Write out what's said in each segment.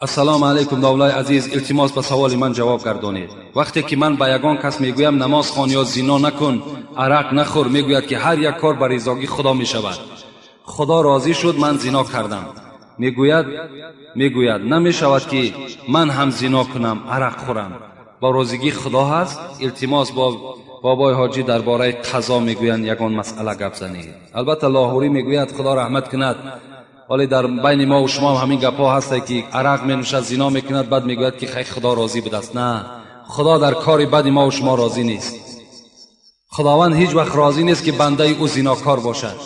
Ассалому алайкум давлаи азиз, илтимос ба саволи ман ҷавоб гардонед. Вақте ки ман ба ягон кас мегӯям намоз хон ё зино накун, арақ нахӯр, мегӯяд ки ҳар як кор ба ризогӣ Худо мешавад. Худо розӣ шуд, ман зино кардам. Мегӯяд намешавад ки ман ҳам зино кунам, арақ хӯрам. Ба розигии Худо ҳаст? Илтимос бо бобои ҳоҷӣ дар бораи қазо мегӯянд ягон масъала гап занед. Албатта Лоҳурӣ мегӯяд Худо раҳмат кунад, вале дар байни мо ва шумо ҳам ҳамин гапҳо ҳаст ки арақ менӯшад, зино мекунад, баъд мегӯяд ки хай Худо розӣ будааст. На, Худо дар кори бади мо ва шумо розӣ нест. Худованд ҳеҷ вақт розӣ нест ки бандаи ӯ зинокор бошад.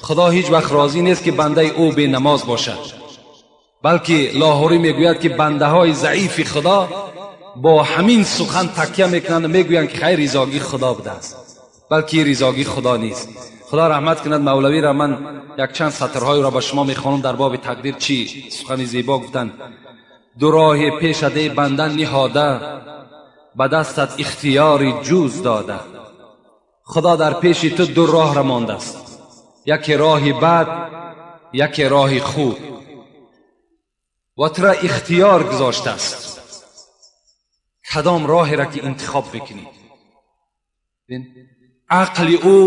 Худо ҳеҷ вақт розӣ нест ки бандаи ӯ бенамоз бошад. Балки Лоҳурӣ мегӯяд ки бандаҳои заифи Худо бо ҳамин сухан такя мекунанд ва мегӯянд ки хай ризогии Худо будааст, балки ризогии Худо нест. Худо раҳмат кунад Мавлавиро, ман якчанд сатрҳоеро ба шумо мехонам дар боби тақдир. Чӣ сухани зебо гуфтанд: ду роҳи пешаде банда ниҳода, ба дастат ихтиёри ҷуз дода. Худо дар пеши ту ду роҳ мондааст, яке роҳи бад, яке роҳи хуб, ва тура ихтиёр гузоштааст. Кадом роҳеро ки интихоб бикунӣ. Ақли ӯ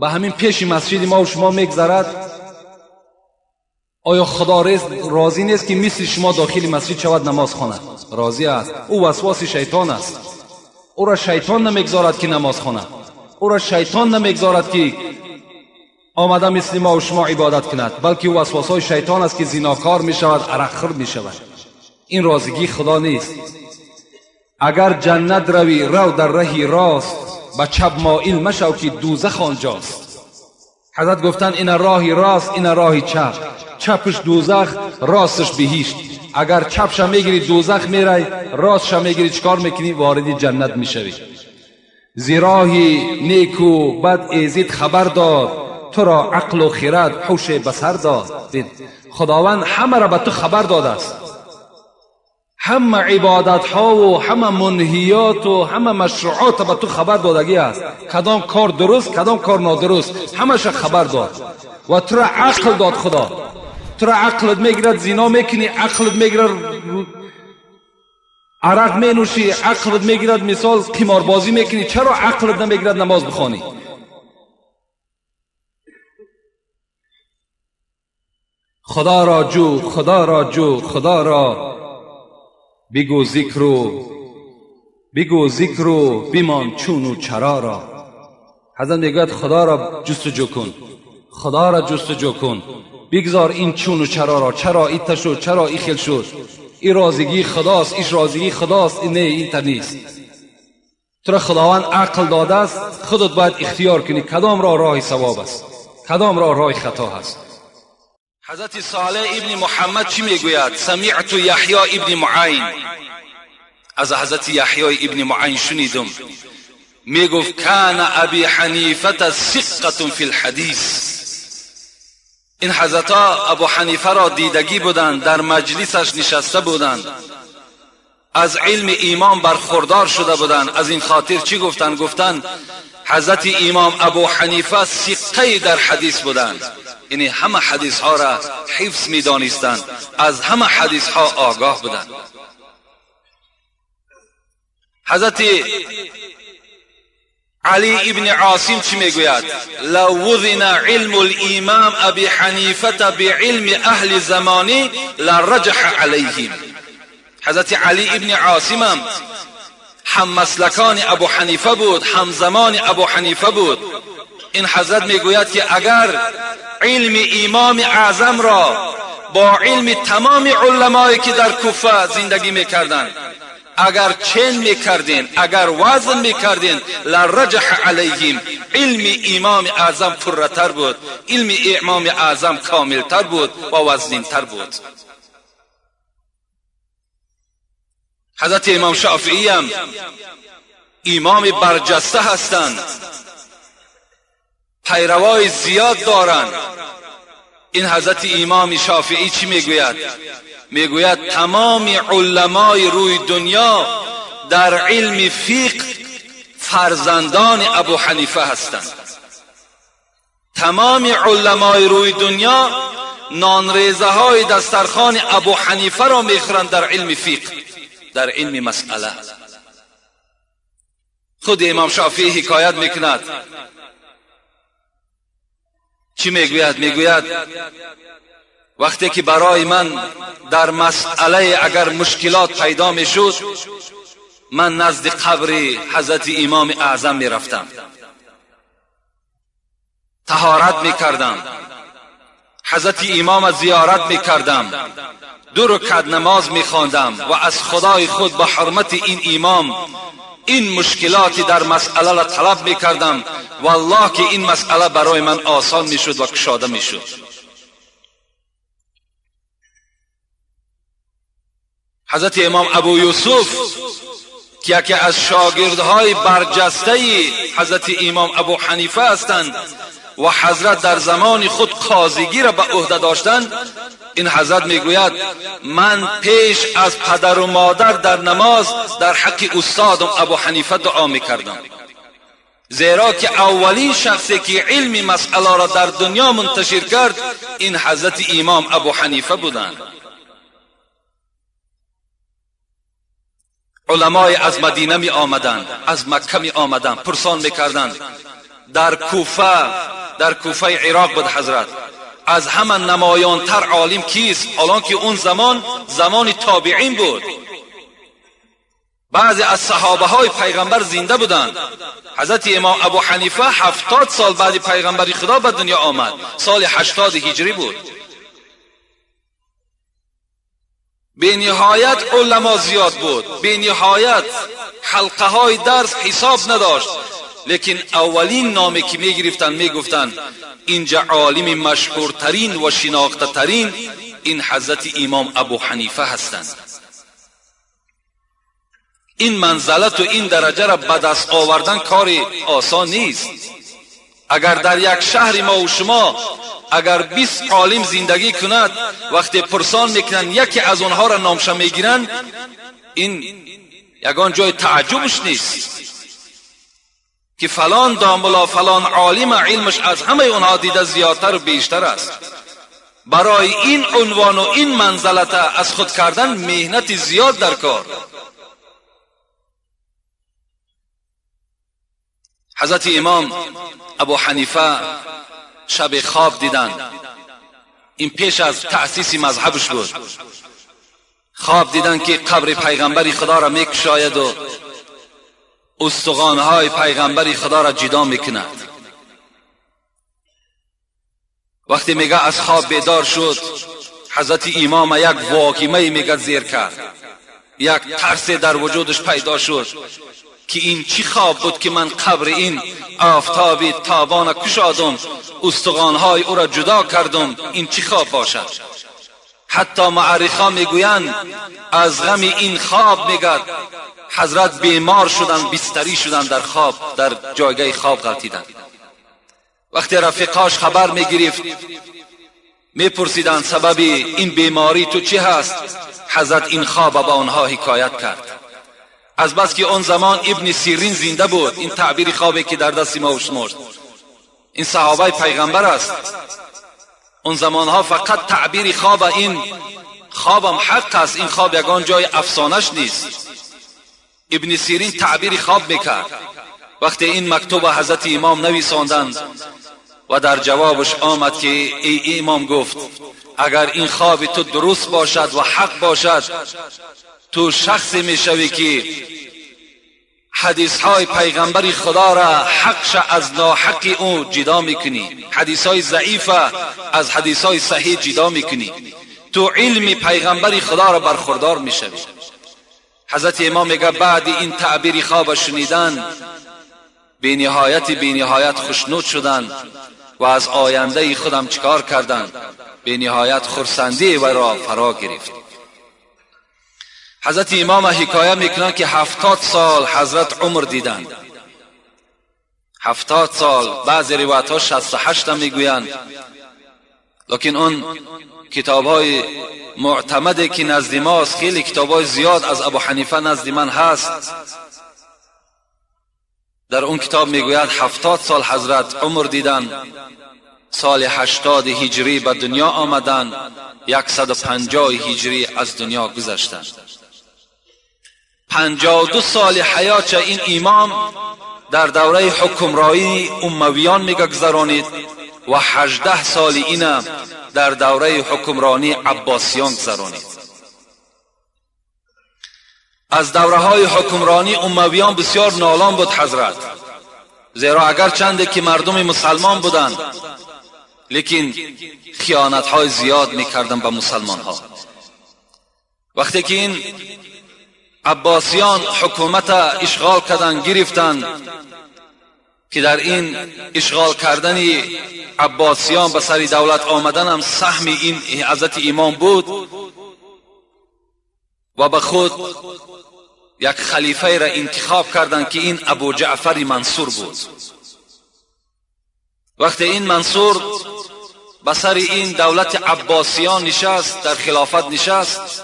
ба ҳамин пеши масҷиди мо шумо мегзарад. Оё Худо розӣ нест ки мисли шумо дохили масҷид шавад, намоз хонад? Розӣ аст. Ӯ васвоси шайтон аст. Ӯро шайтон намегзорад ки намоз хонад. Ӯро шайтон намегзорад ки омада мисли мо шумо ибодат кунад, балки ӯ васвосҳои шайтон аст ки зинокор мешавад, арақхӯр мешавад. Ин розигии Худо нест. Агар ҷаннат равӣ, рав дар раҳи рост, ба чап моил машав ки дӯзах онҷост. Ҳазрат гуфтанд ина роҳи рост, ина роҳи чап. Чапш дӯзах, ростш биҳишт. Агар чапша мегирӣ дӯзах мерай, ростша мегирӣ чикор мекунӣ? Вориди ҷаннат мешавӣ. Зи роҳи неку бад эзид хабар дод, туро ақлу хирад ҳуше ба сар дод. Худованд ҳамаро ба ту хабар додааст. Ҳама ибодатҳову ҳама мунҳиёту ҳама машруъот ба ту хабар додагӣ аст. Кадом кор дуруст, кадом кор нодуруст, ҳамаша хабар дод ва тура ақл дод Худо. Тура ақлат мегирад, зино мекунӣ, ақлат мегирад, арақ менӯшӣ, ақлат мегирад, мисол қиморбозӣ мекунӣ. Чаро ақлат намегирад намоз бихонӣ? Худоро ҷӯ, Худоро ҷӯ, Худоро бигӯ зикру, бигӯ зикру бимон чуну чароро. Ҳазрат мегӯяд Худоро ҷустуҷӯ кун, Худоро ҷустуҷӯ кун, бигзор ин чуну чароро. Чаро ита шуд, чаро и хел шуд? И розигии Худост, иш розигии Худост, не инта нест. Тура Худованд ақл додааст, худат бояд ихтиёр кунӣ кадом роҳ роҳи савоб аст, кадом роҳ роҳи хато ҳаст. Ҳазрати Солеҳ ибни Муҳаммад чӣ мегӯяд? Самиъту Яҳё ибни Муайн. Аз ҳазрати Яҳё ибни Муайн шунидум, мегуфт кана Аби Ҳанифата сиққатун фил ҳадис. Ин ҳазрата Абу Ҳанифаро дидагӣ буданд, дар маҷлисаш нишаста буданд, аз илми имом бархурдор шуда буданд. Аз ин хотир чӣ гуфтанд? Гуфтанд ҳазрати имом Абу Ҳанифа сиққае дар ҳадис буданд, яъне ҳама ҳадисҳоро ҳифз медонистанд, аз ҳама ҳадисҳо огоҳ буданд. Ҳазрати Али ибни Осим чӣ мегӯяд? Лав вузина илму лимам Аби Ҳанифата биилми аҳли замонӣ лараҷаҳа алайҳим. Ҳазрати Али ибни Осимам ҳам маслакони Абу Ҳанифа буд, ҳамзамони Абу Ҳанифа буд. Ин ҳазрат мегӯяд ки агар илми имоми аъзамро бо илми тамоми уламое ки дар Куфа зиндагӣ мекарданд агар чен мекардин, агар вазн мекардин, лараҷаҳа алайҳим, илми имоми аъзам пурратар буд, илми имоми аъзам комилтар буд ва вазнинтар буд. Ҳазрати имом Шофиӣ ҳам имоми барҷаста ҳастанд, пайравои зиёд доранд. Ин ҳазрати имоми Шофиӣ чӣ мегӯяд? Мегӯяд тамоми уламои рӯи дунё дар илми фиқҳ фарзандони Абу Ҳанифа ҳастанд. Тамоми уламои рӯи дунё نانریزه های دسترخوان ابو حنیفه را میخورند در علم فقه، در علم مسئله. خود امام شافعی حکایت میکند. چی میگوید؟ میگوید وقتی که برای من در مسئله اگر مشکلات پیدا میشد، من نزد قبر حضرت امام اعظم میرفتم، طهارت میکردم، حضرت امام زیارت میکردم، 2 رکعت نماز میخواندم و از خدای خود به حرمت این امام این مشکلات در مسئله را طلب میکردم. والله که این مسئله برای من آسان میشد و کشاده میشد. حضرت امام ابو یوسف که یکی از شاگردهای برجسته حضرت امام ابو حنیفه هستند و حضرت در زمان خود قاضیگی را به عهده داشتند، این حضرت میگوید من پیش از پدر و مادر در نماز در حق استادم ابو حنیفه دعا میکردم، زیرا که اولین شخصی که علم مسئله را در دنیا منتشر کرد این حضرت امام ابو حنیفه بودند. علمای از مدینه می آمدند، از مکه می آمدند، پرسان میکردند. در کوفه، در کوفه عراق بود حضرت، از همه نمایانتر عالم کیست؟ الان که اون زمان زمان تابعین بود، بعضی از صحابه های پیغمبر زنده بودند. حضرت امام ابو حنیفه 70 سال بعد پیغمبر خدا به دنیا آمد، سال 80 هجری بود. به نهایت علما زیاد بود، به نهایت حلقه های درس حساب نداشت، لیکن اولین نامی که میگرفتن میگفتن اینجا عالم مشهورترین و شناخته ترین این حضرت امام ابو حنیفه هستند. این منزلت و این درجه را به دست آوردن کار آسان نیست. اگر در یک شهر ما و شما اگر 20 عالم زندگی کند، وقتی پرسان میکنن یکی از آنها را نامش میگیرن، این یگان جای تعجبش نیست که فلان داملا فلان عالم علمش از همه اونها دیده زیادتر و بیشتر است. برای این عنوان و این منزلت از خود کردن مهنت زیاد در کار. حضرت امام ابو حنیفه شب خواب دیدن، این پیش از تأسیس مذهبش بود، خواب دیدن که قبر پیغمبر خدا را میکشاید و استخوان‌های پیغمبر خدا را جدا میکند. وقتی میگه از خواب بیدار شد، حضرت امام یک واقعه میگه زیر کرد، یک ترس در وجودش پیدا شد که این چی خواب بود که من قبر این آفتاب تابان کشادم، استخوان‌های او را جدا کردم، این چی خواب باشد؟ حتی معرخا میگویند از غم این خواب میگد حضرت بیمار شدن، بستری شدن در خواب، در جایگاه خواب غلطیدن. وقتی رفیقاش خبر میگرفت میپرسیدند سبب این بیماری تو چی هست؟ حضرت این خواب با آنها حکایت کرد. از بس که آن زمان ابن سیرین زنده بود، این تعبیر خوابی که در دست ما و شماست، این صحابه پیغمبر است. اون زمانها فقط تعبیر خواب، این خوابم حق است، این خواب یگان جای افسانش نیست. ابن سیرین تعبیر خواب میکرد. وقتی این مکتوب حضرت امام نویساندند و در جوابش آمد که ای امام گفت اگر این خواب تو درست باشد و حق باشد، تو شخصی میشوی که حدیث های پیغمبر خدا را حقش از ناحق او جدا میکنی، حدیث های ضعیف از حدیث های صحیح جدا میکنی، تو علم پیغمبر خدا را برخوردار میشوی. حضرت امام میگه بعد این تعبیر خواب شنیدن بی نهایت خوشنود شدن و از آینده خودم چیکار کردن؟ بی نهایت خرسندی و را فرا گرفت. حضرت امام حکایه میکنن که 70 سال حضرت عمر دیدند، 70 سال، بعضی روایت ها 68 هم میگویند، لیکن اون کتاب های معتمدی که نزد ماست، خیلی کتاب های زیاد از ابو حنیفه نزد من هست، در اون کتاب میگوید 70 سال حضرت عمر دیدند. سال 80 هجری به دنیا آمدند، 150 هجری از دنیا گذشتند. 52 سال حیات این امام در دوره حکمرانی امویان میگذرانید و 18 سال اینم در دوره حکمرانی عباسیان گذرانید. از دوره های حکمرانی امویان بسیار نالان بود حضرت، زیرا اگر چنده که مردم مسلمان بودند لیکن خیانت های زیاد میکردن به مسلمان ها. وقتی که این عباسیان حکومت اشغال کردن گرفتن، که در این اشغال کردن عباسیان به سر دولت آمدن هم سهم این حضرت امام بود و به خود یک خلیفه را انتخاب کردند که این ابو جعفر منصور بود. وقتی این منصور به سر این دولت عباسیان نشست، در خلافت نشست،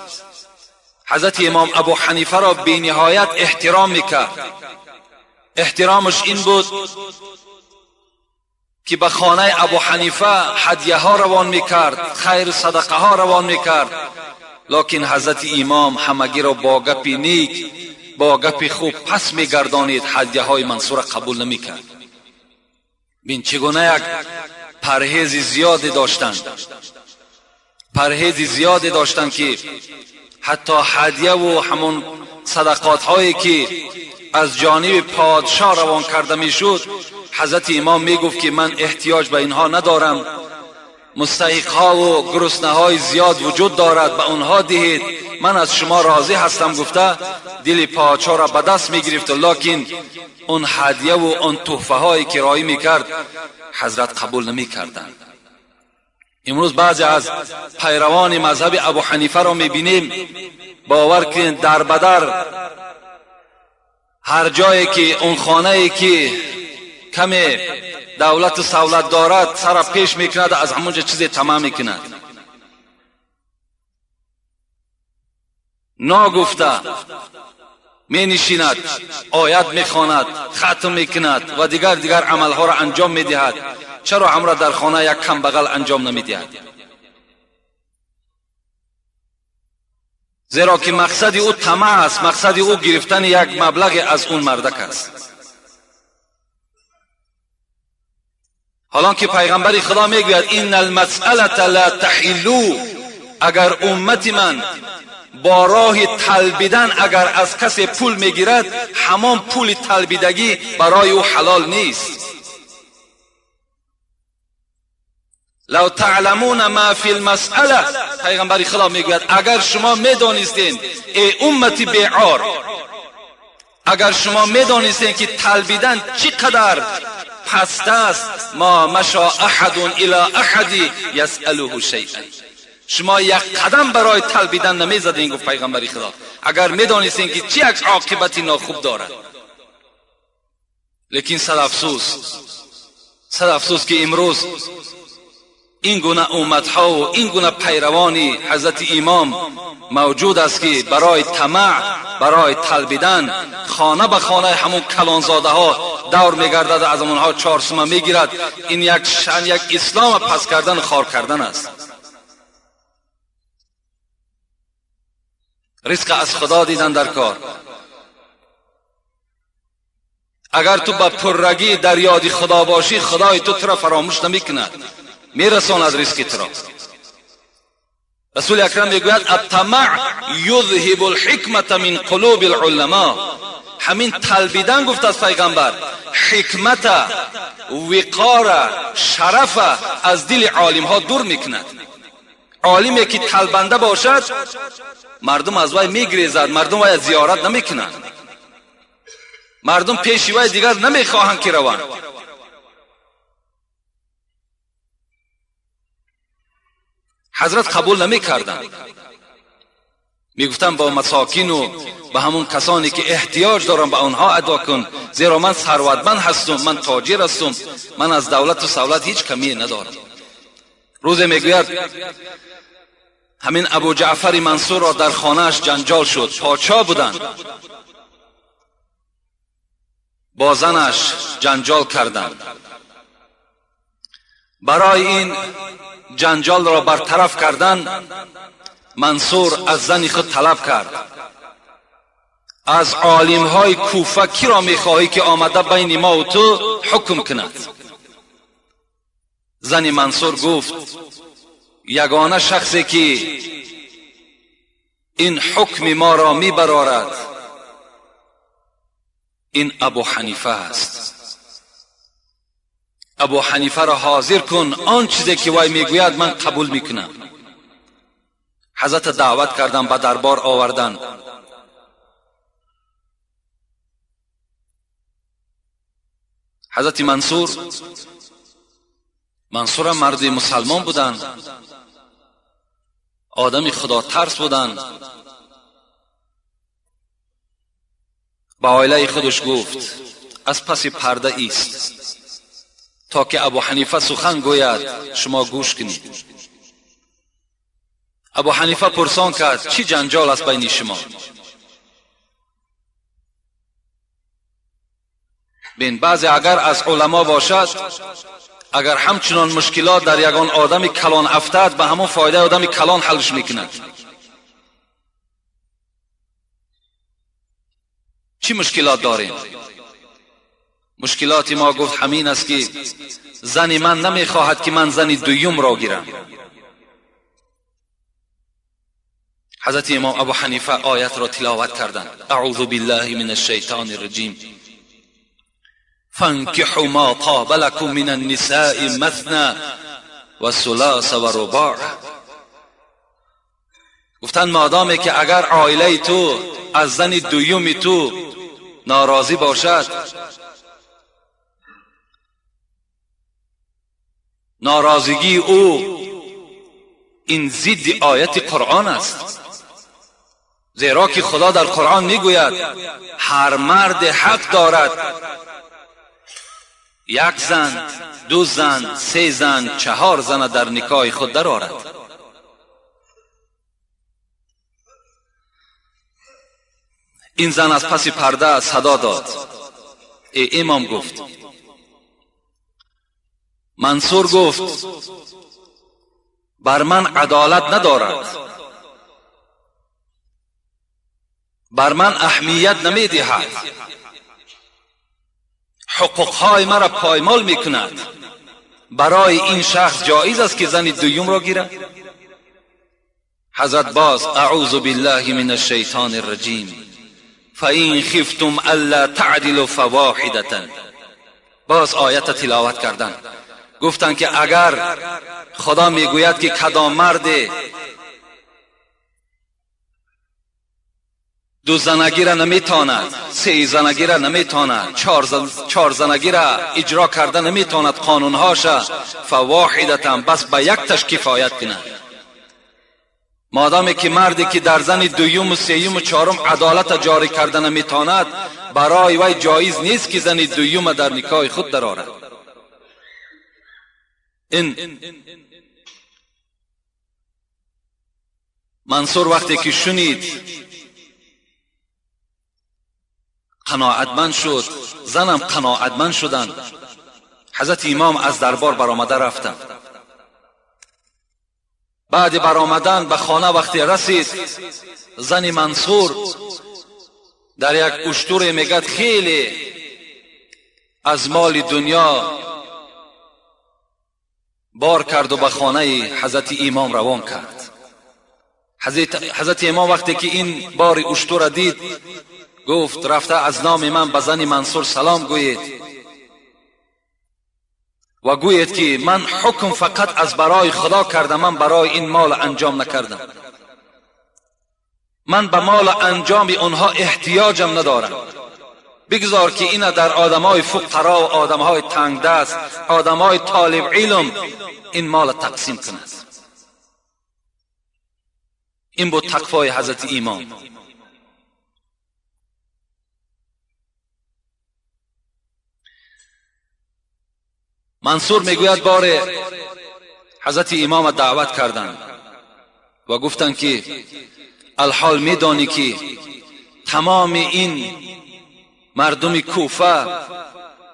حضرت امام ابو حنیفه را بی نهایت احترام میکرد. احترامش این بود که به خانه ابو حنیفه هدیه ها روان میکرد، خیر صدقه ها روان میکرد، لکن حضرت امام همگی را با گپ نیک، با گپ خوب پس میگردانید، هدیه های منصور قبول نمیکرد. بین چگونه یک پرهیز زیادی داشتند، پرهیز زیادی داشتند که حتی هدیه و همون صدقات هایی که از جانب پادشاه روان کرده میشد، حضرت امام میگفت که من احتیاج به اینها ندارم، مستحق ها و گرسنه های زیاد وجود دارد، به اونها دهید، من از شما راضی هستم. گفته دل پادشاه را به دست میگرفت، لکن اون هدیه و اون تحفه هایی که رایی میکرد حضرت قبول نمیکردند. امروز بعضی از پیروان مذهب ابو حنیفه را میبینیم، باور کنید در بدر هر جایی که اون خانه ای که کمی دولت و سولت دارد سر پیش میکند، از همونجا چیزی تمام میکند. ناگفته می نشیند، آیت میخواند، ختم میکند و دیگر عملها را انجام میدهد. چرا همرا در خانه یک کم بغل انجام نمیدهد؟ زیرا که مقصد او طمع است، مقصد او گرفتن یک مبلغ از اون مردک است. حالا که پیغمبر خدا میگوید ان المسألة لا تحل، اگر امت من با راه طلبیدن اگر از کسی پول میگیرد، همان پول طلبیدگی برای او حلال نیست. لو تعلمون ما فی المسأله، پیغمبر خدا میگوید اگر شما میدانستین ای امت بیعار، اگر شما میدانستین که طلبیدن چقدر پست است، ما مشا احد الی احد یسأله شیئا، شما یک قدم برای طلبیدن نمیزدین. گفت پیغمبر خدا اگر میدانستین که چی یک عاقبت ناخوب دارد. لیکن صد افسوس که امروز این گونه امتها و این گونه پیروانی حضرت امام موجود است که برای طمع، برای طلبیدن خانه به خانه همون کلانزاده ها دور میگردد، از آنها 4 سومه میگیرد. این یک شأن، یک اسلام پس کردن، خار کردن است. رزق از خدا دیدن در کار. اگر تو با پررگی در یاد خدا باشی، خدای تو تو را فراموش نمیکند، میرساند رزق تو را. رسول اکرم میگوید الطمع یذهب الحکمت من قلوب العلماء. همین طلبیدن گفت از پیغمبر حکمت، وقار، شرف از دل عالم ها دور میکند. عالمی که طلبنده باشد مردم از وی میگریزد، مردم وی زیارت نمیکنند، مردم پیش وی دیگر نمیخواهند که روند. حضرت قبول نمیکردند، میگفتن با مساکین و به همون کسانی که احتیاج دارن به آنها ادا کن، زیرا من ثروتمند هستم، من تاجر هستم، من از دولت و سولت هیچ کمی ندارم. روز میگوید همین ابو جعفر منصور را در خانهش جنجال شد، پادشاه بودند، با زنش جنجال کردند. برای این جنجال را برطرف کردن منصور از زن خود طلب کرد از عالم های کوفه کی را میخواهی که آمده بین ما و تو حکم کند؟ زن منصور گفت یگانه شخصی که این حکم ما را میبرارد این ابو حنیفه است. ابو حنیفه را حاضر کن، آن چیزی که وی میگوید من قبول میکنم. حضرت دعوت کردن، به دربار آوردن. حضرت منصور مرد مسلمان بودند، آدم خدا ترس بودند. به عائله خودش گفت از پس پرده ایست تا که ابو حنیفه سخن گوید، شما گوش کنید. ابو حنیفه پرسان کرد چی جنجال است بین شما؟ بین بعضی اگر از علما باشد، اگر همچنان مشکلات در یگان آدم کلان افتد، به همون فایده آدم کلان حلش میکند. چی مشکلات داریم؟ مشکلات ما گفت همین است که زن من نمیخواهد که من زن دویم را گیرم. حضرت امام ابو حنیفه آیت را تلاوت کردند: اعوذ بالله من الشیطان الرجیم فانكحوا ما طاب لكم من النساء مثنى و ثلاث و رباع. گفتند مادامی که اگر عائله تو از زن دویم تو ناراضی باشد، ناراضگی او این ضد آیت قرآن است، زیرا که خدا در قرآن میگوید هر مرد حق دارد یک زن، دو زن، سه زن، چهار زن در نکاح خود درآورد. این زن از پس پرده صدا داد. ای امام گفت، منصور گفت بر من عدالت ندارد، بر من اهمیت نمیدهد، حقوقهای مرا پایمال میکند. برای این شخص جایز است که زن دویم را گیرد؟ حضرت باز اعوذ بالله من الشیطان الرجیم فإن خفتم الا تعدلوا فواحدة. باز آیت تلاوت کردن. گفتند که اگر خدا میگوید که کدام مرد دو زنگی را نمیتواند، سه زنگی را نمیتواند، چهار زنگی را اجرا کرده نمیتواند قانونهاش، فواحدة، بس به یک تش کفایت کند. مادامی که مردی که در زن دویم و سیوم و چهارم عدالت جاری کرده نمیتواند، برای وی جایز نیست که زن دویم در نکاح خود درآورد. این منصور وقتی که شنید قناعتمند شد، زنم قناعتمند شدند. حضرت امام از دربار برآمده رفتند. بعد برآمدن به خانه وقتی رسید، زن منصور در یک اشتور میگد خیلی از مال دنیا بار کرد و به خانه حضرت امام روان کرد. حضرت امام وقتی که این بار اشتور دید گفت رفته از نام من به زن منصور سلام گویید و گویید که من حکم فقط از برای خدا کردم، من برای این مال انجام نکردم، من به مال انجام آنها احتیاجم ندارم. بگذار که اینا در آدمهای فقرا و آدمهای تنگ دست، آدمهای طالب علم این مال تقسیم کند. این بود تقوای حضرت امام. منصور میگوید بار حضرت امام دعوت کردند و گفتند که الحال میدانی که تمام این مردم کوفه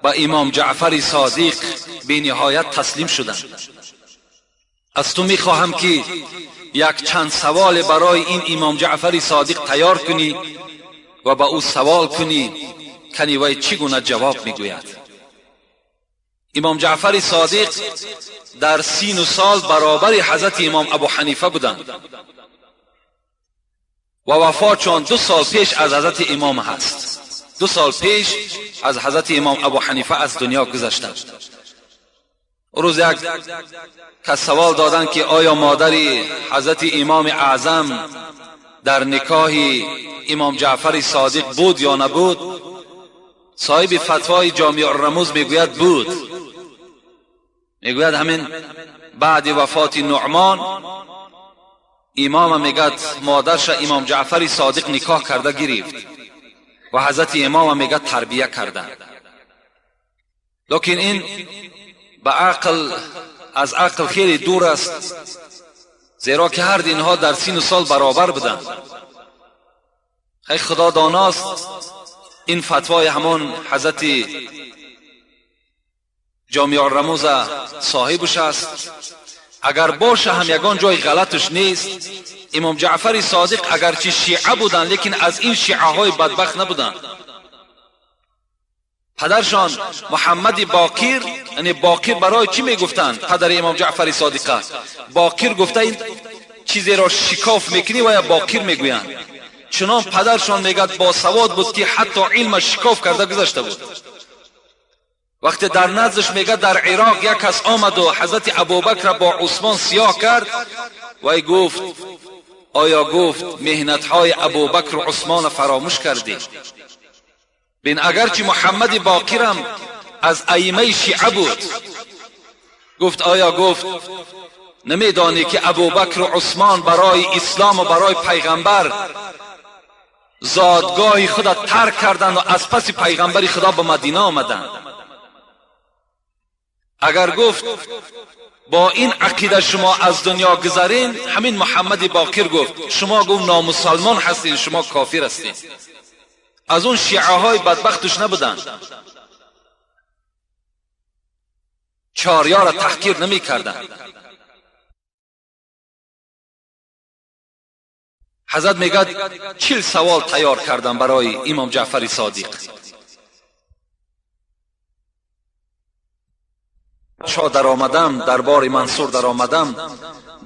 به امام جعفر صادق به نهایت تسلیم شدند. از تو میخواهم که یک چند سوال برای این امام جعفر صادق تیار کنی و با او سوال کنی کنی وی چگونه جواب میگوید. امام جعفر صادق در سین و سال برابر حضرت امام ابو حنیفه بودند و وفاتشان 2 سال پیش از حضرت امام هست. 2 سال پیش از حضرت امام ابو حنیفه از دنیا گذشتند. روز یک کس سوال دادند که آیا مادر حضرت امام اعظم در نکاح امام جعفر صادق بود یا نبود؟ صاحب فتوای جامع الرموز میگوید بود. میگوید همین بعد وفات نعمان امام میگد مادرش امام جعفر صادق نکاح کرده گرفت و حضرت امام میگد تربیه کرده. لیکن این به عقل، از عقل خیلی دور است، زیرا که هر اینها در سین و سال برابر بودند. خیلی خدا داناست این فتوای همان حضرت جامع الرموز صاحبش است. اگر باشه هم یگان جای غلطش نیست. امام جعفر صادق اگرچه شیعه بودند لیکن از این شیعه های بدبخت نبودند. پدرشان محمد باقر، یعنی باقر برای چی میگفتند؟ پدر امام جعفر صادقه باقر گفته این چیزی را شکاف میکنی و یا باقر میگویند. چنان پدرشان میگد با سواد بود که حتی علم شکاف کرده گذشته بود. وقتی در نزدش میگه در عراق یک کس آمد و حضرت ابوبکر با عثمان سیاه کرد و گفت آیا گفت مهنتهای ابوبکر و عثمان فراموش کردی؟ بین اگرچه محمد باقرم از ائمه شیعه بود، گفت آیا گفت نمیدانی که ابوبکر و عثمان برای اسلام و برای پیغمبر زادگاه خود ترک کردند و از پس پیغمبر خدا به مدینه آمدند؟ اگر گفت با این عقیده شما از دنیا گذرین، همین محمد باقر گفت شما گفت نامسلمان هستین، شما کافر هستین. از اون شیعه های بدبختش نبودند، چاریا را تحقیر نمی کردند. حضرت میگد 40 سوال تیار کردم برای امام جعفر صادق. شاه در آمدم، دربار منصور در آمدم،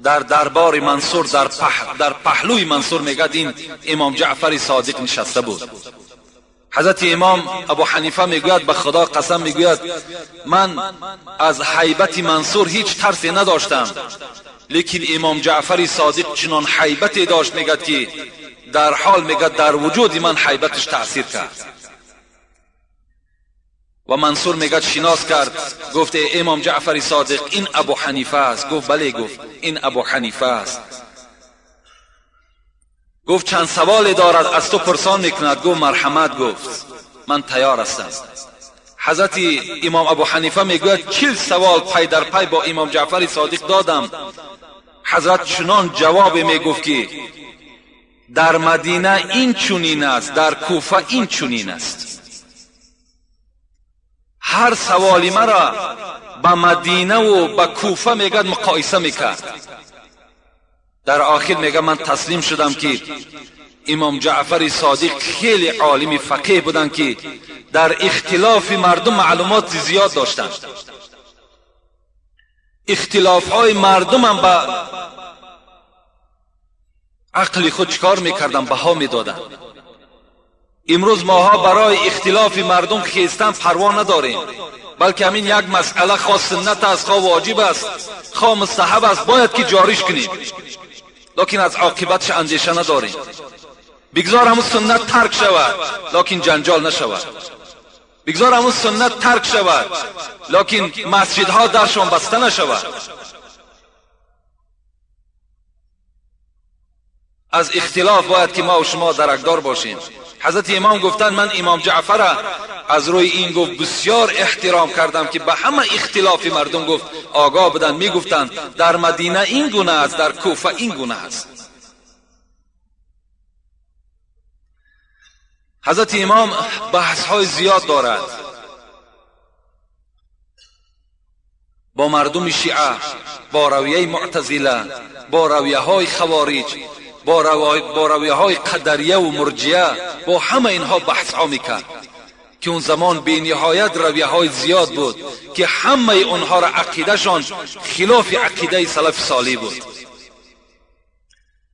در دربار منصور در پهلوی منصور میگد این امام جعفر صادق نشسته بود. حضرت امام ابو حنیفه میگوید به خدا قسم میگوید من از هیبت منصور هیچ ترسی نداشتم، لیکن امام جعفر صادق چنان هیبتی داشت میگد که در حال میگد در وجود من هیبتش تاثیر کرد. و منصور میگد شناس کرد، گفت امام جعفر صادق این ابو حنیفه است. گفت بله. گفت این ابو حنیفه است. گفت چند سوال دارد از تو پرسان میکند. گفت مرحمت. گفت من تیار هستم. حضرت امام ابو حنیفه میگوید 40 سوال پی در پی با امام جعفر صادق دادم. حضرت چنان جواب میگفت که در مدینه این چنین است، در کوفه این چنین است. هر سوالی مرا به مدینه و به کوفه میگد مقایسه میکرد. در آخر میگه من تسلیم شدم که امام جعفر صادق خیلی عالم فقیه بودند که در اختلاف مردم معلومات زیاد داشتند. اختلاف های مردم هم به عقل خود چکار میکردن؟ بها میدادن. امروز ماها برای اختلاف مردم خیستن پروا نداریم، بلکه همین یک مسئله خواه سنت است، خواه واجب است، خواه مستحب است، باید که جاریش کنیم، لیکن از عاقبتش اندیشه نداریم. بگذار همون سنت ترک شود لیکن جنجال نشود. بگذار همون سنت ترک شود لیکن مسجدها درشان بسته نشود. از اختلاف باید که ما و شما درکدار باشیم. حضرت امام گفتند من امام جعفر از روی این گفت بسیار احترام کردم که به همه اختلاف مردم گفت آگاه بودند. میگفتند در مدینه این گونه است، در کوفه این گونه است. حضرت امام بحث های زیاد دارد. با مردم شیعه، با رویه معتزله، با رویه های خوارج، با رویه های قدریه و مرجیه، با همه اینها بحث ها میکرد که اون زمان بی نهایت رویه های زیاد بود که همه اونها را عقیدهشان خلاف عقیده سلف صالح بود.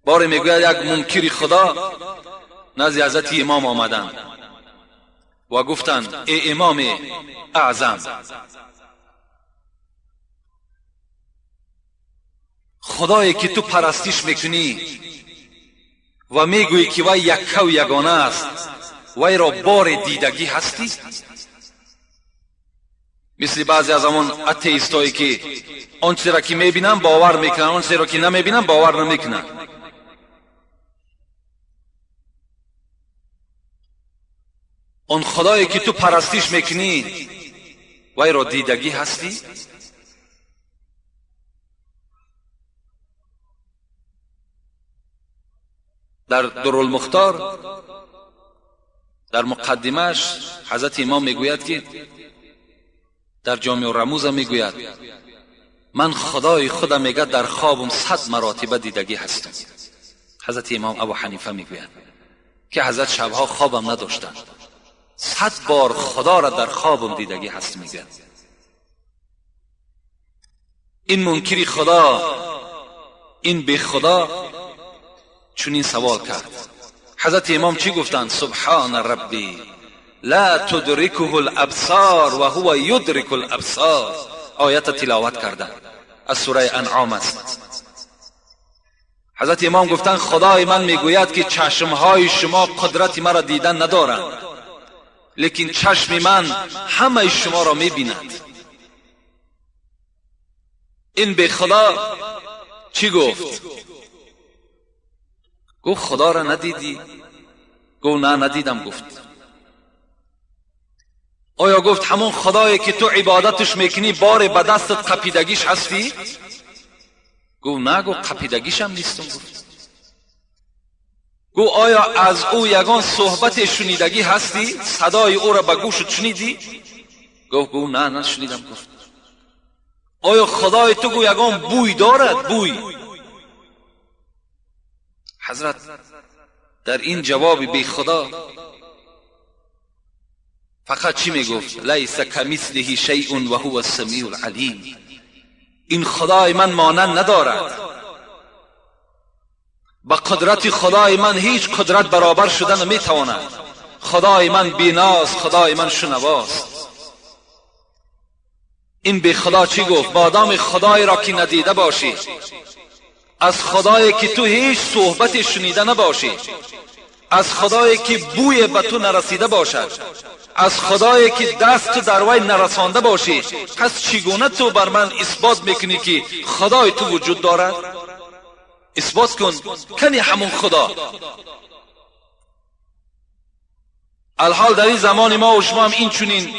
باره میگوید یک منکر خدا نزد حضرت امام آمدند و گفتند ای امام اعظم، خدایی که تو پرستش میکنی و میگویی که وی یکه و یگانه است، وی را بار دیدگی هستی؟ مثل بعضی از آن اتئیستایی که آن چیزی را که میبینن باور میکنن، آن چیزی را که نمیبینن باور نمیکنن. آن خدایی که تو پرستش میکنی وی را دیدگی هستی؟ در درالمختار در مقدمش حضرت امام میگوید که در جامع الرموز میگوید من خدای خودم میگه در خوابم 100 مراتبه دیدگی هستم. حضرت امام ابو حنیفه میگوید که حضرت شبها خوابم نداشتند، 100 بار خدا را در خوابم دیدگی هست میگوید. این منکر خدا، این بی خدا چون این سوال کرد. حضرت امام چی گفتند؟ سبحان ربی لا تدرکه الابصار و هو یدرک الابصار. آیت تلاوت کردند، از سوره انعام است. حضرت امام گفتند خدای من میگوید که چشمهای شما قدرت مرا دیدن ندارند، لیکن چشم من همه شما را میبیند. این به خدا چی گفت؟ گفت خدا را ندیدی؟ گفت نه ندیدم. گفت آیا گفت همون خدایی که تو عبادتش میکنی بار به دستت قپیدگیش هستی؟ گفت نه، گفت قپیدگیش هم نیستم. گفت آیا از او یگان صحبت شنیدگی هستی؟ صدای او را به گوشت شنیدی؟ گفت نه نشنیدم. گفت آیا خدای تو گو یگان بوی دارد؟ بوی. حضرت در این جواب بی خدا فقط چی میگفت؟ لیس کمثله شیء و هو السمیع العلیم. این خدای من مانند ندارد، با قدرت خدای من هیچ قدرت برابر شده نمیتواند. خدای من بیناست، خدای من شنواست. این بی خدا چی گفت؟ مادام خدای را که ندیده باشی، از خدایی که تو هیچ صحبت شنیده نباشی، از خدایی که بوی به تو نرسیده باشد، از خدایی که دست تو در وی نرسانده باشی، پس چگونه تو بر من اثبات میکنی که خدای تو وجود دارد؟ اثبات کن کنی همون خدا. الحال در این زمان ما و شما هم این چنین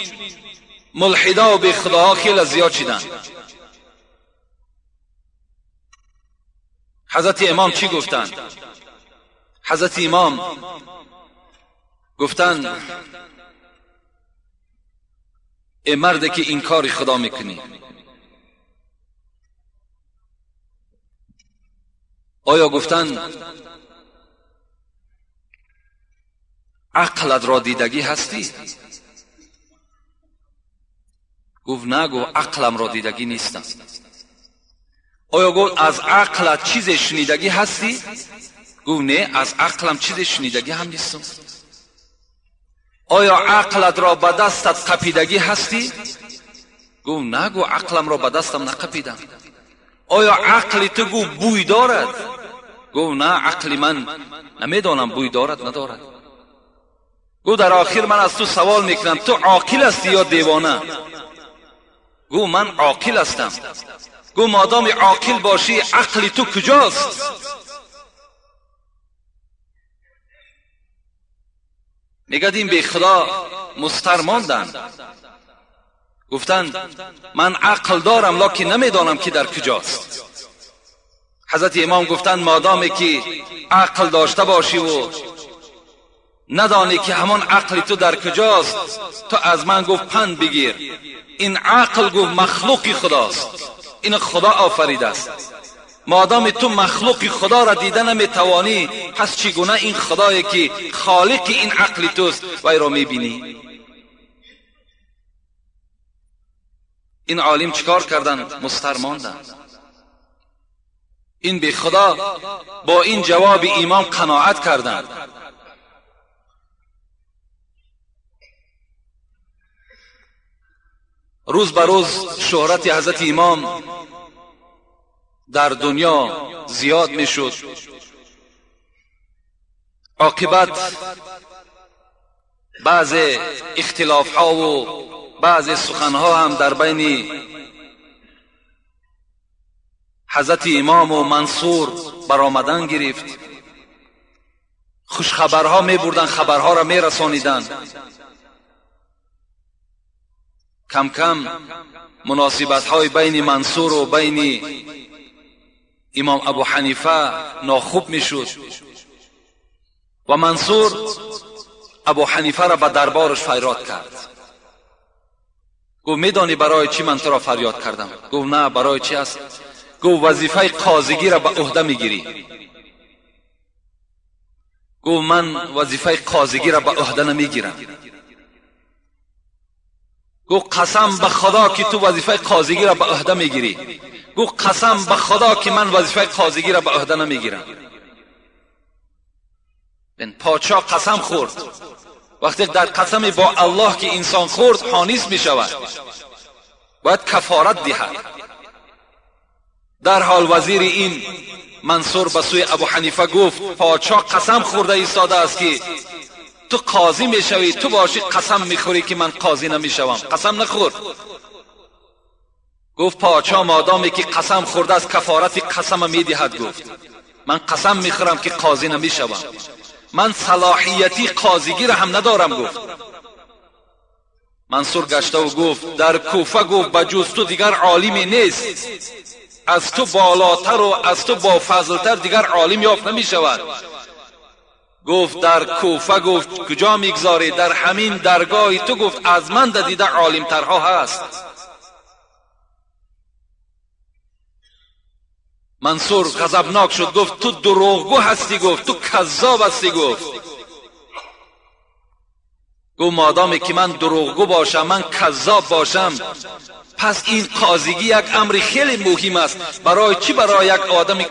ملحدا و بی خداها خیلی زیاد شدن. حضرت امام چی گفتند؟ حضرت امام گفتند ای مرد که انکار خدا میکنی، آیا گفتند عقلت را دیدگی هستی؟ گفت نه، گفت عقلم را دیدگی نیستم. آیا گفت از عقلت چیز شنیدگی هستی؟ گفت نه، از عقلم چیز شنیدگی هم نیستم. آیا عقلت را به دستت قپیدگی هستی؟ گفت نه، گفت عقلم را به دستم نقپیدم. آیا عقل تو گفت بوی دارد؟ گفت نه، عقل من نمیدانم بوی دارد ندارد. گفت در آخر من از تو سوال میکنم، تو عاقل هستی یا دیوانه؟ گفت من عاقل هستم. گفت مادام عاقل باشی عقل تو کجاست؟ میگه این به خدا مستر ماندن. گفتند من عقل دارم لکن نمیدانم که در کجاست. حضرت امام گفتند مادامی که عقل داشته باشی و ندانی که همان عقل تو در کجاست. تو از من گفت پند بگیر، این عقل گفت مخلوقی خداست، این خدا آفریده است. مادام تو مخلوق خدا را دیده نمیتوانی، پس چگونه این خدایی که خالق این عقل توست وی را میبینی؟ این عالم چیکار کردن؟ مستر ماندن. این بی خدا با این جواب امام قناعت کردند. روز به روز شهرت حضرت امام در دنیا زیاد میشد. عاقبت بعض اختلاف ها و بعض سخن ها هم در بین حضرت امام و منصور برآمدن گرفت. خوشخبرها می بردن، خبرها را می رسانیدن. کم کم مناسبت های بین منصور و بین امام ابو حنیفه ناخوب می شد و منصور ابو حنیفه را به دربارش فریاد کرد. گفت میدانی برای چی من تو را فریاد کردم؟ گفت نه، برای چی است؟ گفت وظیفه قاضیگی را به عهده میگیری. گفت من وظیفه قاضیگی را به عهده نمیگیرم. گفت قسم به خدا که تو وظیفه قاضیگی را به عهده میگیری. گفت قسم به خدا که من وظیفه قاضیگی را به عهده نمیگیرم. پادشاه قسم خورد. وقتی در قسم با الله که انسان خورد حانیس میشود، باید کفارت دهد. در حال وزیر این منصور به سوی ابو حنیفه گفت پادشاه قسم خورده ایستاده است که تو قاضی میشوی، تو باشی قسم میخوری که من قاضی نمیشوم. قسم نخور. گفت پادشاه مادامی که قسم خورده است کفارت قسم میدهد. گفت من قسم میخورم که قاضی نمیشوم، من صلاحیتی قاضیگی را هم ندارم. گفت منصور گشته و گفت در کوفه گفت بجز تو دیگر عالمی نیست، از تو بالاتر و از تو با فضلتر دیگر عالم یافت نمی شود. گفت در کوفه گفت کجا میگذاری؟ در همین درگاه تو. گفت از من دیده عالمترها هست. منصور غضبناک شد، گفت تو دروغگو هستی، گفت تو کذاب هستی. گفت مادامی که من دروغگو باشم، من کذاب باشم، پس این قاضیگی یک امر خیلی مهم است. برای چی برای یک آدم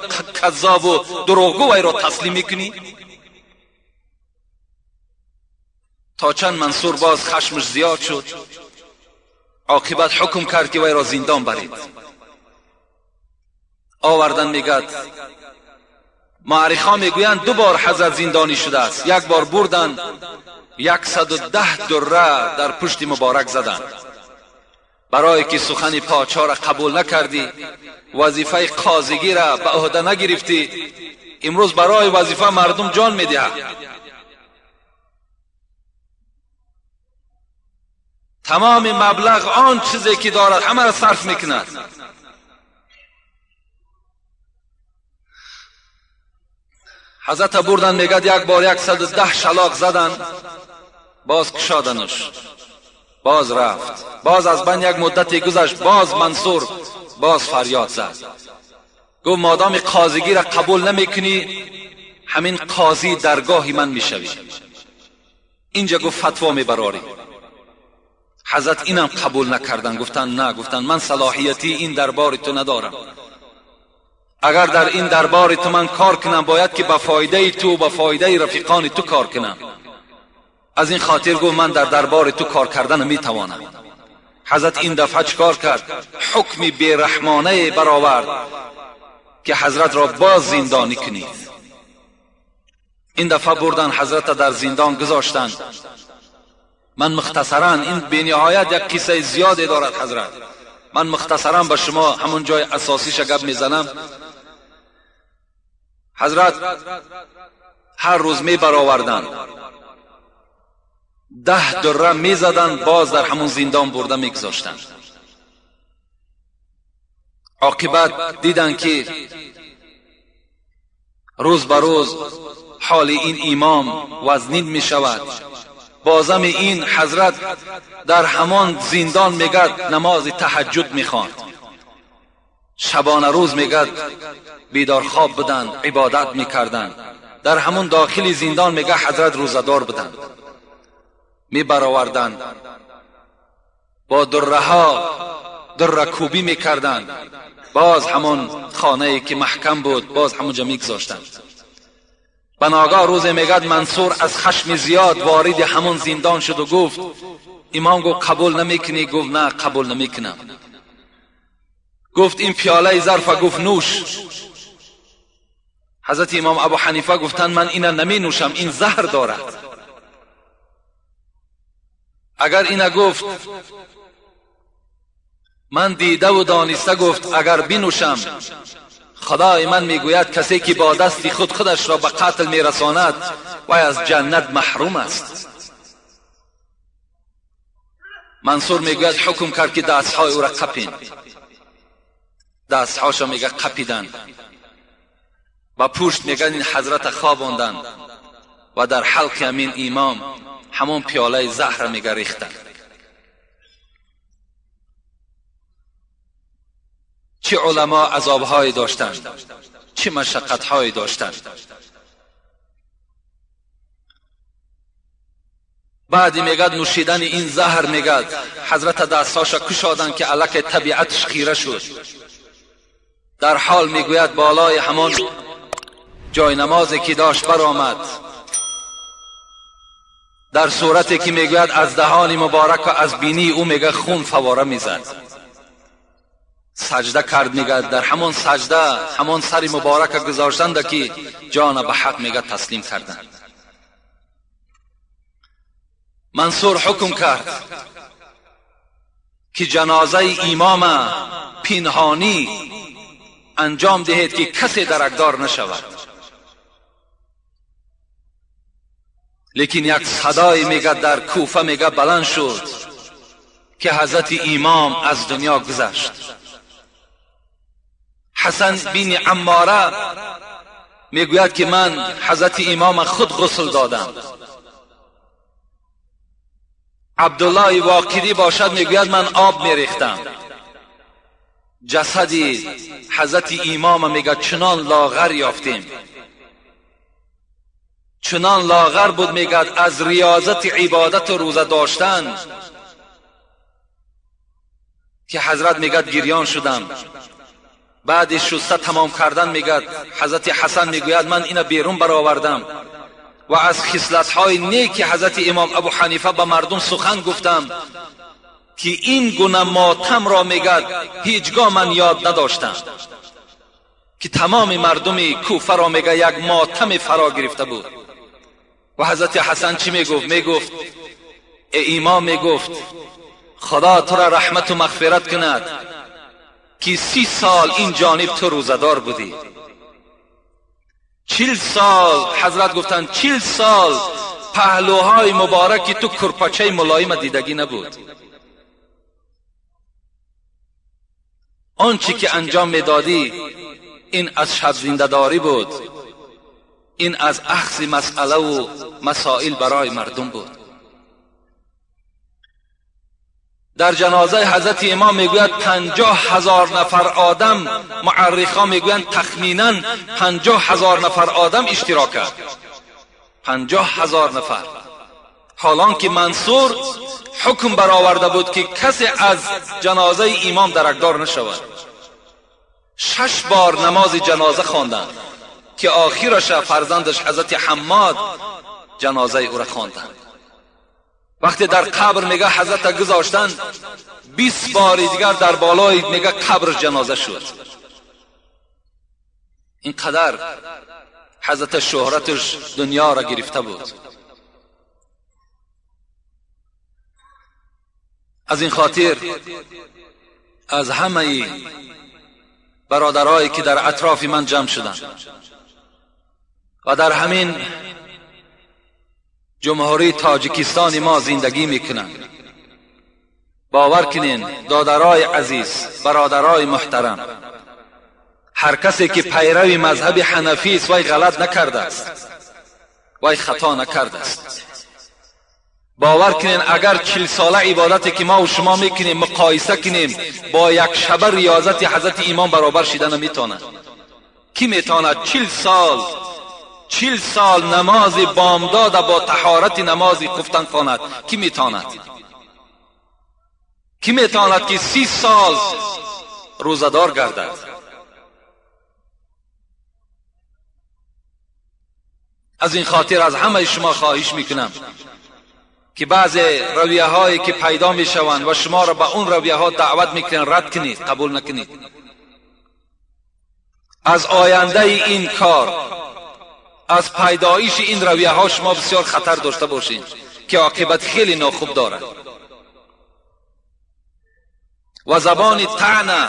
کذاب و دروغگو وی را تسلیم میکنی؟ تا چند منصور باز خشمش زیاد شد، عاقبت حکم کرد که وی را زندان برید. آوردن میگد معرخا میگویند دو بار حضرت زندانی شده است. یک بار بردن 110 دره در پشت مبارک زدند برای که سخن پادشاه را قبول نکردی، وظیفه قاضیگی را به عهده نگرفتی، امروز برای وظیفه مردم جان میدهد. تمام مبلغ آن چیزی که دارد همه را صرف میکند. حضرت بردن میگد یک بار 110 شلاق زدن، باز کشادنش، باز رفت، باز از بند یک مدتی گذشت، باز منصور باز فریاد زد، گفت مادام قاضیگی را قبول نمیکنی همین قاضی درگاهی من میشوی. اینجا گفت فتوا میبراری. حضرت اینم قبول نکردن، گفتن نه، گفتن من صلاحیتی این دربار تو ندارم، اگر در این دربار تو من کار کنم باید که به فایده تو و به فایده رفیقان تو کار کنم. از این خاطر گفت من در دربار تو کار کردن میتوانم. حضرت این دفعه چکار کرد؟ حکم بیرحمانه برآورد که حضرت را باز زندانی کنید. این دفعه بردن حضرت در زندان گذاشتند. من مختصرا، این بی نهایت یک قصه زیادی دارد حضرت، من مختصرا به شما همون جای اساسیش گپ میزنم. حضرت هر روز می برآوردند، 10 دره می زدند، باز در همون زندان برده می گذاشتند. عاقبت دیدن که روز به روز حال این امام وزنین می شود. بازم این حضرت در همان زندان میگد نماز تهجد میخواند، شبانه روز میگد بیدار خواب بودند، عبادت میکردند. در همون داخل زندان میگه حضرت روزدار بودند، میبرآوردند، با دره ها دره کوبی میکردند، باز همون خانه که محکم بود باز همونجا میگذاشتند. بناگاه روز میگد منصور از خشم زیاد وارد همون زندان شد و گفت، امام گفت قبول نمیکنی؟ گفت نه قبول نمیکنم. گفت این پیاله ظرف، گفت نوش. حضرت امام ابو حنیفه گفتند من اینا نمی نوشم، این زهر دارد. اگر اینا گفت من دیده و دانسته، گفت اگر بنوشم خدای من میگوید کسی که با دست خود خودش را به قتل میرساند و از جنت محروم است. منصور میگوید حکم کرد که دستهای او را قپین. دستهاش را میگه قپیدن و پشت میگن این حضرت خواباندن و در حلق امین امام همون پیاله زهر میگه ریختن. چه علما عذابهای داشتند، چه مشقتهای داشتند. بعدی میگد نوشیدن این زهر، میگد حضرت دستهاش کشادن که الک طبیعتش خیره شد. در حال میگوید بالای همان جای نمازی که داشت برآمد، در صورتی که میگوید از دهان مبارک و از بینی او میگه خون فواره میزد. سجده کرد، میگه در همان سجده همان سر مبارک گذاشتند که جان به حق میگه تسلیم کردند. منصور حکم کرد که جنازه امام پنهانی انجام دهید که کسی درکدار نشود. لیکن یک صدای میگه در کوفه میگه بلند شد که حضرت امام از دنیا گذشت. حسن بن عماره میگوید که من حضرت امام خود غسل دادم. عبدالله واقدی باشد میگوید من آب میریختم. جسد حضرت امام میگه چنان لاغر یافتیم، چنان لاغر بود میگه از ریاضت عبادت و روزه داشتن که حضرت میگه گریان شدم. بعد شسته تمام کردن میگه حضرت حسن میگوید من اینو بیرون برآوردم و از خصلت‌های نیک حضرت امام ابو حنیفه به مردم سخن گفتم که این گونه ماتم را میگد هیچگاه من یاد نداشتم، که تمام مردم کوفه را میگه یک ماتم فرا گرفته بود. و حضرت حسن چی میگفت؟ میگفت ای امام، میگفت خدا تو را رحمت و مغفرت کند که 30 سال این جانب تو روزدار بودی، 40 سال حضرت گفتند 40 سال پهلوهای مبارکی تو کرپچه ملایم دیدگی نبود. آنچه که انجام میدادی این از شب زنده‌داری بود، این از اخذ مسئله و مسائل برای مردم بود. در جنازه حضرت امام میگوید 50,000 نفر آدم، معرخا میگویند تخمینا 50,000 نفر آدم اشتراک کرد، 50,000 نفر. حالان که منصور حکم برآورده بود که کسی از جنازه امام درکدار نشود. 6 بار نماز جنازه خواندند که آخرش فرزندش حضرت حماد جنازه او را خواندند. وقتی در قبر میگه حضرت گذاشتن، 20 بار دیگر در بالای میگه قبر جنازه شد. اینقدر حضرت شهرتش دنیا را گرفته بود. از این خاطر از همه برادرایی که در اطراف من جمع شدند و در همین جمهوری تاجیکستان ما زندگی میکنند، باور کنین دادرای عزیز، برادرای محترم، هر کسی که پیرو مذهب حنفی است وی غلط نکرده است. وی خطا نکرده است. باور کنین اگر 40 ساله عبادتی که ما و شما میکنیم مقایسه کنیم با یک شب ریاضت حضرت امام برابر شده نمیتونه. کی میتونه 40 سال 40 سال نماز بامداد با طهارت نماز خفتن خواند؟ کی میتواند؟ کی میتواند که 30 سال روزه‌دار گردد؟ از این خاطر از همه شما خواهش میکنم که بعض رویه هایی که پیدا میشوند و شما را به اون رویه ها دعوت میکنن رد کنید، قبول نکنید. از آینده این کار، از پیدایش این رویه ها شما بسیار خطر داشته باشین که عاقبت خیلی ناخوب دارد. و زبان طعنه،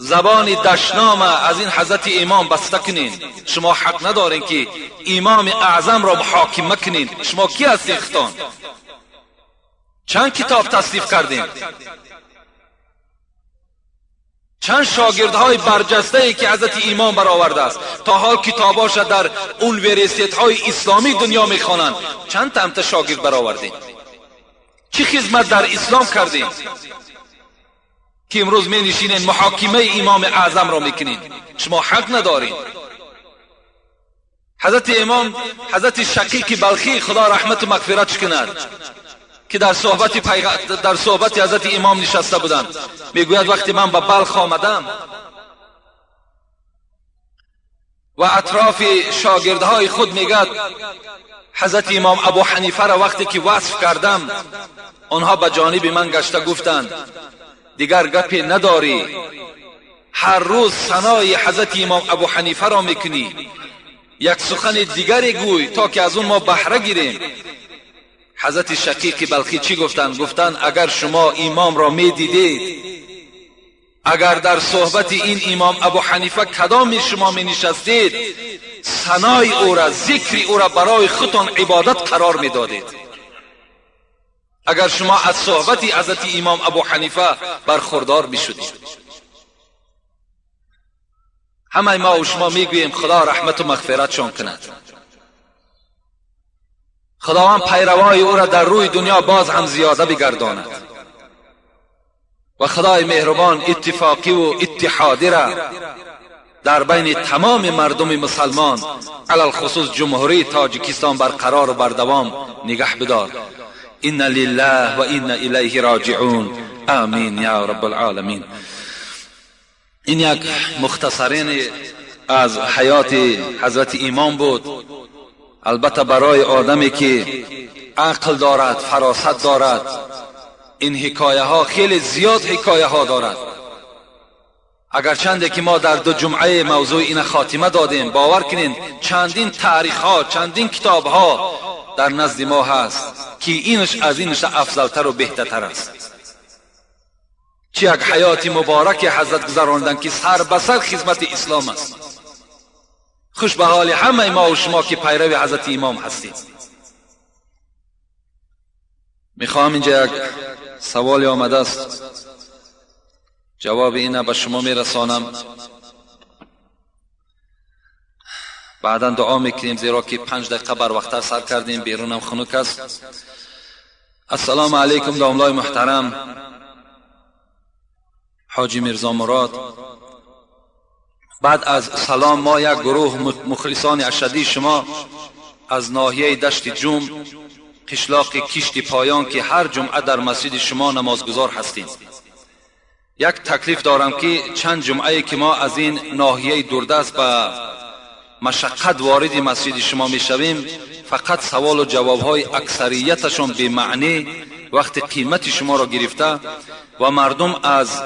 زبان دشنامه از این حضرت امام بسته کنین. شما حق ندارین که امام اعظم را محاکمه کنین. شما کی هستین ختان؟ چند کتاب تصنیف کردین؟ چند شاگردهای برجسته ای که حضرت امام برآورده است تا حال کتاباش در اونیورسیت های اسلامی دنیا میخوانند، چند تا شاگرد برآوردین؟ چی خدمت در اسلام کردین که امروز می نشینین محاکمه امام اعظم را میکنین؟ شما حق ندارین. حضرت امام، حضرت شقیق بلخی خدا رحمت و مغفرتش کند که در صحبت حضرت امام نشسته بودند، میگوید وقتی من به بلخ آمدم و اطراف شاگردهای خود میگد حضرت امام ابو حنیفه را وقتی که وصف کردم آنها به جانب من گشته گفتند دیگر گپی نداری، هر روز ثنای حضرت امام ابو حنیفه را میکنی، یک سخن دیگری گوی تا که از اون ما بهره گیریم. حضرت شقیق بلخی چی گفتند؟ گفتند اگر شما امام را میدیدید، اگر در صحبت این امام ابو حنیفه کدام شما می نشستید، ثنای او را، ذکر او را برای خودتان عبادت قرار میدادید. اگر شما از صحبت حضرت امام ابو حنیفه برخوردار میشدید. همه ما و شما میگوییم خدا رحمت و مغفرتشان کند، خداوند پیروای او را در روی دنیا باز هم زیاده بگرداند و خدای مهربان اتفاقی و اتحادی را در بین تمام مردم مسلمان علی الخصوص جمهوری تاجیکستان برقرار و بردوام نگه بدار. إن لله و إنا إلیه راجعون، آمین یا رب العالمین. این یک مختصرین از حیات حضرت امام بود. البته برای آدمی که عقل دارد، فراست دارد، این حکایه ها خیلی زیاد حکایه ها دارد. اگرچنده که ما در 2 جمعه موضوع این خاتمه دادیم، باور کنین چندین تاریخ ها، چندین کتاب ها در نزد ما هست که اینش از اینش افضلتر و بهترتر است. چه یک حیات مبارک حضرت گذراندن که سر به سر خدمت اسلام است. خوش به حال همه ما و شما که پیرو حضرت امام هستیم. میخواهم اینجا یک سوالی آمده است، جواب اینه به شما میرسانم، بعدا دعا میکنیم زیرا که 5 دقیقه بر وقت سر کردیم، بیرونم خنک است. السلام علیکم داملای محترم حاجی میرزا مراد. بعد از سلام، ما یک گروه مخلصان اشدی شما از ناحیه دشت جوم، قشلاق کشت پایان که هر جمعه در مسجد شما نمازگزار هستیم، یک تکلیف دارم که چند جمعه که ما از این ناحیه دوردست به مشقت وارد مسجد شما میشویم، فقط سوال و جوابهای اکثریتشان بی معنی وقت قیمت شما را گرفته و مردم از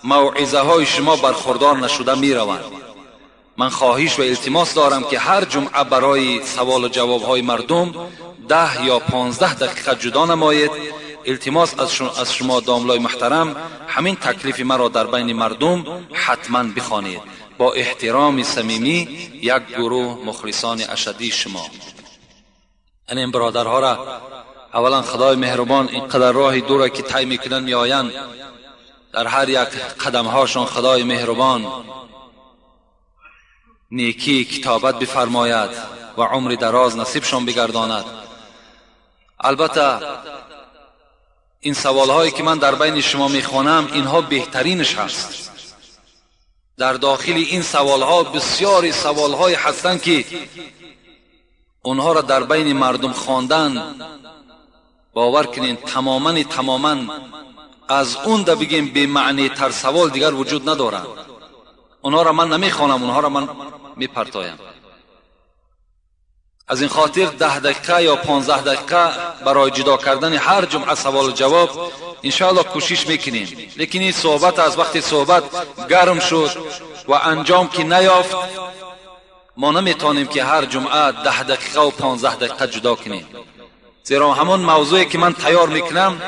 موعظه های شما برخوردار نشده می روند. من خواهش و التماس دارم که هر جمعه برای سوال و جواب های مردم 10 یا 15 دقیقه جدا نمایید. التماس از شما داملای محترم، همین تکلیف مرا در بین مردم حتما بخوانید. با احترام صمیمی یک گروه مخلصان اشدی شما. این برادرها را اولا خدای مهربان اینقدر راه دور که طی میکنن میآیند، در هر یک قدم هاشون خدای مهربان نیکی کتابت بفرماید و عمر دراز نصیبشان بگرداند. البته این سوالهایی که من در بین شما میخوانم اینها بهترینش هست. در داخل این سوالها بسیاری سوالهای هستند که اونها را در بین مردم خواندن، باور کنین تماما از اون ده بگیم به معنی تر سوال دیگر وجود ندارند. اونها را من نمیخوانم، اونها را من میپرتایم. از این خاطر 10 دقیقه یا 15 دقیقه برای جدا کردن هر جمعه سوال و جواب انشاءالله کوشش میکنیم. لیکن این صحبت از وقت صحبت گرم شد و انجام که نیافت، ما نمیتونیم که هر جمعه 10 دقیقه و 15 دقیقه جدا کنیم، زیرا همون موضوعی که من تیار میکنم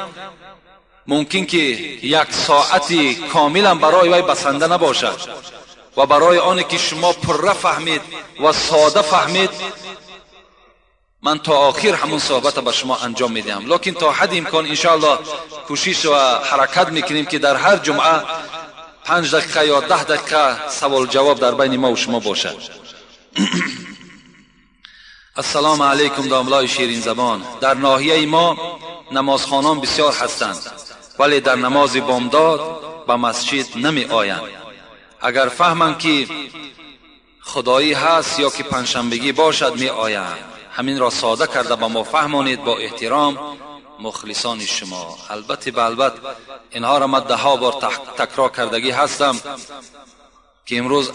ممکن که یک ساعتی کاملا برای وی بسنده نباشد و برای آنی که شما پره فهمید و ساده فهمید، من تا آخر همون صحبت به شما انجام میدهم. لیکن تا حد امکان انشاءالله کوشش و حرکت میکنیم که در هر جمعه 5 دقیقه یا 10 دقیقه سوال جواب در بین ما و شما باشد. السلام علیکم داملای شیرین زبان. در ناحیه ما نمازخوانان بسیار هستند، ولی در نماز بامداد به مسجد نمی آیند. اگر فهمند که خدایی هست یا که پنجشنبگی باشد می آیند. همین را ساده کرده به ما فهمانید با احترام، مخلصان شما. البته به البته اینها را من 10 بار تکرار کردگی هستم که امروز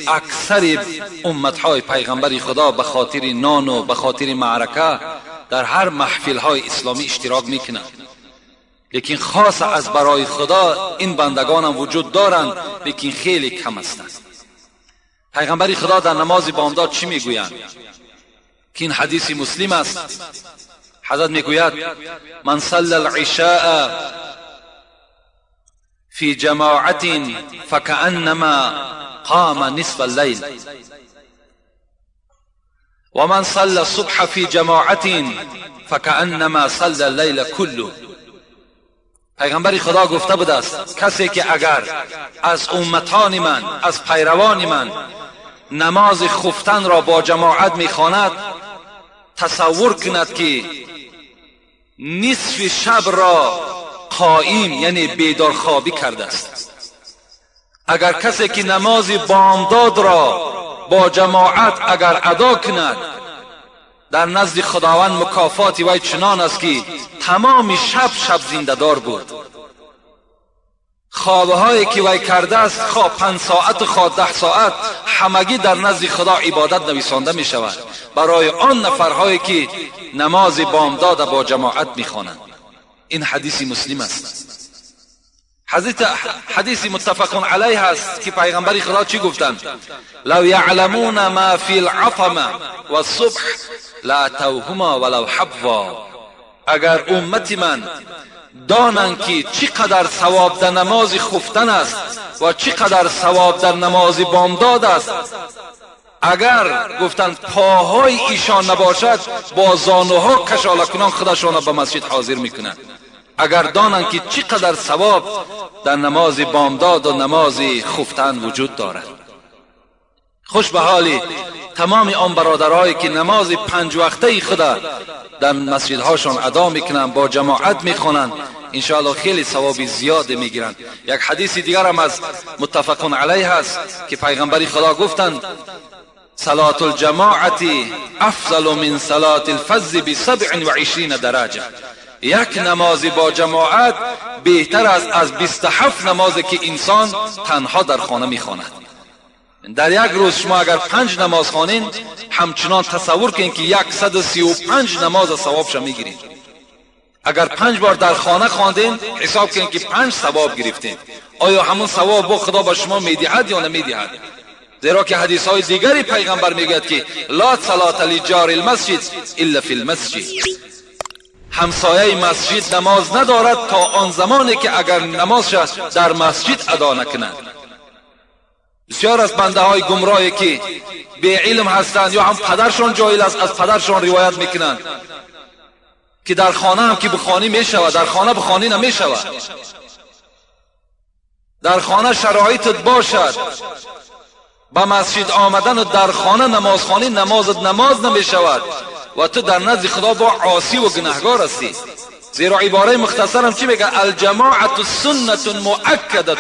اکثر امتهای پیغمبر خدا به خاطر نان و به خاطر معرکه در هر محفل های اسلامی اشتراک میکنند، لیکن خاص از برای خدا این بندگان هم وجود دارند، لیکن خیلی کم هستند. پیغمبر خدا در نماز بامداد چی میگویند؟ که این حدیث مسلم است. حضرت میگوید من صلى العشاء في جماعة فكأنما قام نصف الليل ومن صلى الصبح في جماعة فكأنما صلى الليل كله. پیغمبر خدا گفته بود است کسی که اگر از امتان من، از پیروان من نماز خفتن را با جماعت میخواند، تصور کند که نصف شب را قائم یعنی بیدار خوابی کرده است. اگر کسی که نماز بامداد را با جماعت اگر ادا کند، در نزد خداوند مکافات وی چنان است که تمام شب شب زنده دار بود. خوابهایی که وی کرده است، خواه 5 ساعت خواه 10 ساعت، همگی در نزد خدا عبادت نویسانده می شود برای آن نفرهایی که نماز بامداد با جماعت می خوانند. این حدیث مسلم است. حدیث متفق علیه است که پیغمبر خدا چی گفتند؟ لو یعلمون ما فی العطمه والصبح لاتوهما ولو حبوا. اگر امت من دانند که چقدر ثواب در نماز خفتن است و چقدر ثواب در نماز بامداد است، اگر گفتند پاهای ایشان نباشد با زانوها کشاله کنان خودشان به مسجد حاضر میکنند. اگر دانند که چقدر ثواب در نماز بامداد و نماز خفتن وجود دارد. خوش به حالی تمام آن برادرهایی که نماز 5 وقته خدا در مسجدهاشان ادا میکنند، با جماعت میخوانند، انشاءالله خیلی ثواب زیاد میگیرند. یک حدیث دیگر هم از متفق علیه است که پیغمبر خدا گفتند صلاة الجماعة افضل من صلاة الفذ ب27 درجه. یک نماز با جماعت بهتر است از 27 نمازی که انسان تنها در خانه میخواند. در یک روز شما اگر 5 نماز خوانین، همچنان تصور کنین که 135 نماز ثوابش میگیرین. اگر 5 بار در خانه خواندین، حساب کنین که 5 ثواب گرفتین. آیا همون ثواب با خدا به شما میدهد یا نمیدهد؟ زیرا که حدیث های دیگری پیغمبر میگوید که لا صلاة لجار المسجد الا فی المسجد. همسایه مسجد نماز ندارد تا آن زمانی که اگر نمازش در مسجد ادا نکند. بسیار از بنده های گمراهی که بی علم هستند یا هم پدرشان جاهل است، از پدرشان روایت میکنند که در خانه هم که بخوانی میشود، در خانه بخوانی نمیشود. در خانه شرایطت باشد، به مسجد آمدن و در خانه نمازخوانی نمازت نماز نمی شود و تو در نزد خدا با عاصی و گناهگار هستی. زیرا عباره مختصرم چی میگه؟ الجماعت سنت مؤکده،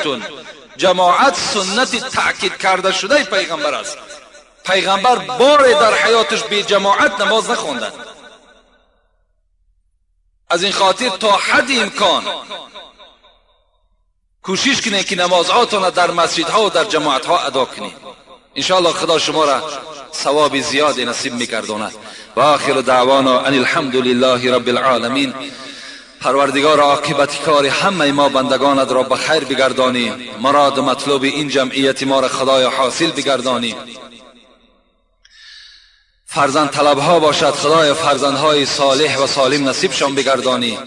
جماعت سنت تأکید کرده شده پیغمبر است. پیغمبر بار در حیاتش بی جماعت نماز نخوندن. از این خاطر تا حد امکان کوشش کنید که نمازهاتون در مسجدها و در جماعتها ادا کنید. انشاءالله خدا شما را ثواب زیاد نصیب میگرداند. و آخر دعوانا ان الحمد لله رب العالمین. پروردگار عاقبت کار همه ما بندگانت را به خیر بگردانی، مراد و مطلوب این جمعیت ما را خدای حاصل بگردانی. فرزند طلبها باشد خدای فرزندهای صالح و سالم نصیبشان بگردانی.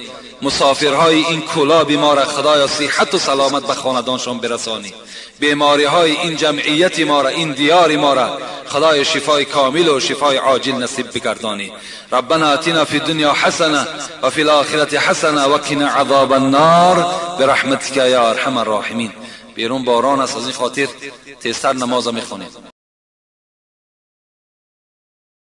مسافرهای این کولاب ما را خدای صحت و سلامت به خاندانشان برسانی. بیماری های این جمعیت ما را، این دیار ما را خدای شفای کامل و شفای عاجل نصیب بگردانی. ربنا آتنا فی الدنیا حسنه و فی الاخرة حسنه و قنا عذاب النار برحمتک یا ارحم الراحمین. بیرون باران است، از این خاطر تیزتر نماز میخوانیم.